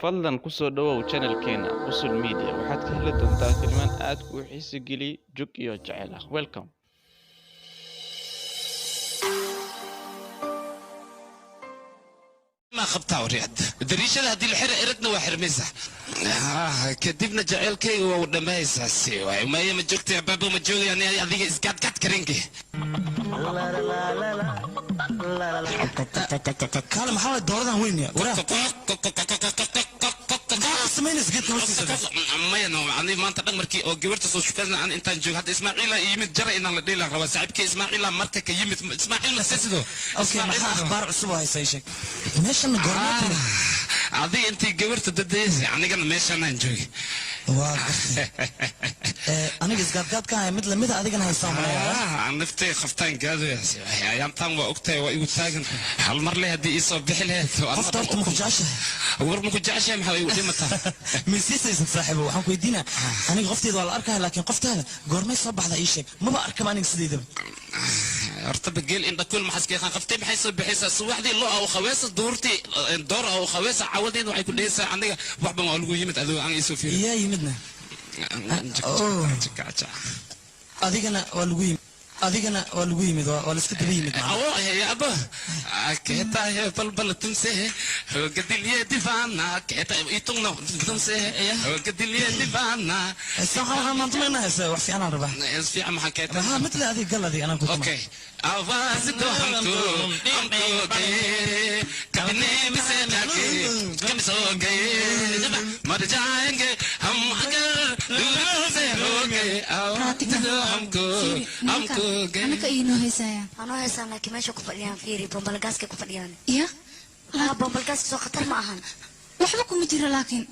Fadlan ku soo dhawow channelkeena Qusul Media. Waxaad ka heli doontaa tilmaan aad kuu xiisi geliya, jug iyo jecel ah. Welcome. ما qabtaa wariyad dariishada haddii la xira eradna waa xirmaysa kadibna jaceylkayga waa u dhammaysaa si waay maya ma joogtay abaabo ma joogay ani adiga isgaadgaad karinki kaale maxaa waay dooradan weyn ya waraa maxaa samaynaysa geedka hoostiisa maya no ani maanta dhan markii oo gabarta soo shukadna aan intaan joogo hadda ismaaciila yimid jara inaan la dheelan rabaa saaxiibkay ismaaciila marka ka yimid ismaaciil ma sido okay maxaa akhbaar cusub oo haysa ii sheeg meeshan goorma timid adiga intii gabarta dadaysay anigana meeshanaan joogay waa gartay aniga isgaadgaadka haya mid lamida adigana haysaa malaya naftay khaftaan gaadooyaas ayaantaan waa ogtahay waa igu taagan hal mar le haddii ii soo bixi lahayd qofta horta maku jeceshahay war maku jeceshahay maxaa igu dhimataa misiisaysan saaxiibo waxaan ku weydiinaa aniga qofteeda waa la arkaya laakiin qoftaada goormay soo baxda ii sheeg maba arkaba aniga sideedaba horta bageel indhakuul maxaskeeqaan qaftay maxay soo bixaysaa subaxdii loo aw khaweesa duurtii door aw khaweesa cawadeed waxay ku dhehaysaa aniga waxban waa lagu yimid adigo aan iisoo fiirin yaa yimidna adigana waa lagu yimid adigana waa lagu yimid waa la iska daba yimid awo aba कहता है पल पल तुमसे हो के दिल ये दीवाना कहता है itungno tumse हो के दिल ये दीवाना saxa maanta ma haysa wax fiican aan rabaa is fiican maxaa keenta ha mitla adiga gal adiga anaan ku okay आवाज दो हमको हमको गए कभी नींद से जाके कभी सो गए मर जाएंगे हम अगर दूर से हो गए आवाज दो हमको हमको गए anaka inoo heesaya anoo heesaan laakiin meesha ku fadhiyaan fiiri bombalgaaska ku fadhiyaan ya haa bombalgaaska soo khatar ma ahan waxba kuma jiro laakiin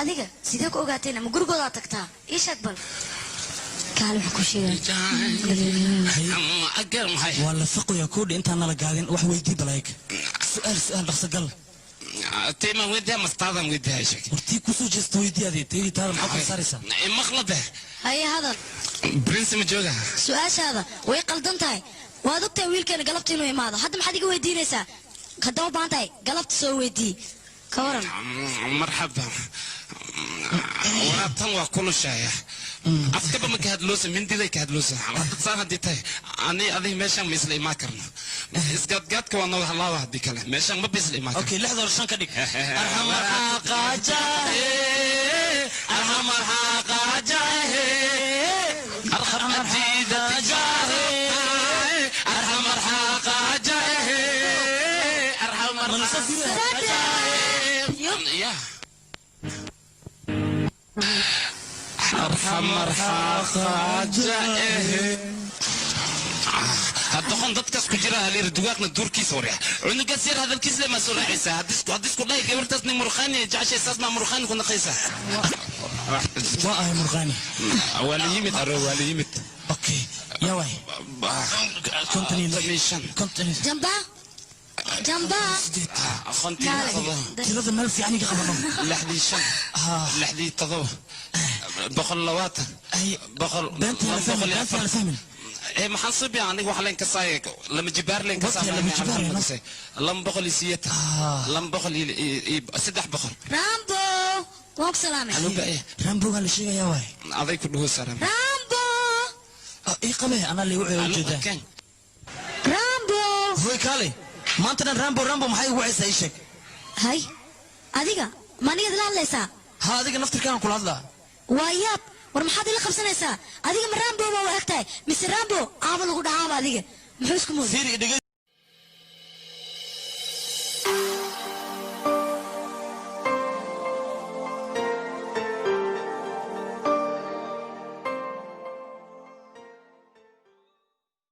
adiga sidee ku ogaateen ama gurigoodaa tagtaa ii sheeg bal kaale wax ku sheegay waa la faqoyaa koodhi intaan nala gaadin wax weydii balaayg su'aal su'aal dhaqso gal tiima weydiya mastaadan weydiya sheeg wartii kusoo jeesta weydii adii teydii taada maxaa kula saaraysaa maqlade haye hadal prince ma jooga su-aashaada way qaldan tahay waad ogtahay wiilkeena galabta inuu imaado hadda maxaad iga weydiinaysaa haddama u baahan tahay galabta soo weydii ka waran marxaba waraabtan waa kulushaaya afkaba ma ka hadloosa mindiday ka hadloosa saan haddii tahay ani adiga meeshaan ma isla imaan karno isgaadgaadka waa nooga halaaba haddii kale meeshaan maba isla imaan okay lixda hor shan ka dhig haddoqon dadkaas ku jira halyar dugaaqna duurkiisa warya cunugaas yar hadalkiis le maa soo raacaysaa haddisku dhahay gabartaas nin murqaani jeceshay saas maa murqaani ku naqaysaa waa ahay murqaani waa la yimid aro waa la yimid okay yaa waay konton iyo konton iyo jamba jamba tirada meel fiican iga qabano lixdii shan lixdii todoba boqol labaatan boqol beenta la fahmin beenta la fahmin maxaan subi aniga wax leen kasaay lama jibaar leen kasaay lama jibaar lama boqol iyo siyeed lama boqol iyo saddex boqol rambo waan ku salaamay rambo waa la sheegayaa waay aday ku dhugo saaran rambo ii qabe anaa liigu ceeyo ujeedaa rambo hoy kaale maanta dhan rambo rambo maxay ugu wacaysaa ii sheeg hay adiga ma anigaad la hadlaysaa ha adiga naftirkaan kula hadlaa waa yaab war maxaad ila qabsanaysaa adiga ma rambo baa u eg tahay mise rambo aaba lagu dhacaaba adiga muxuu isku mooday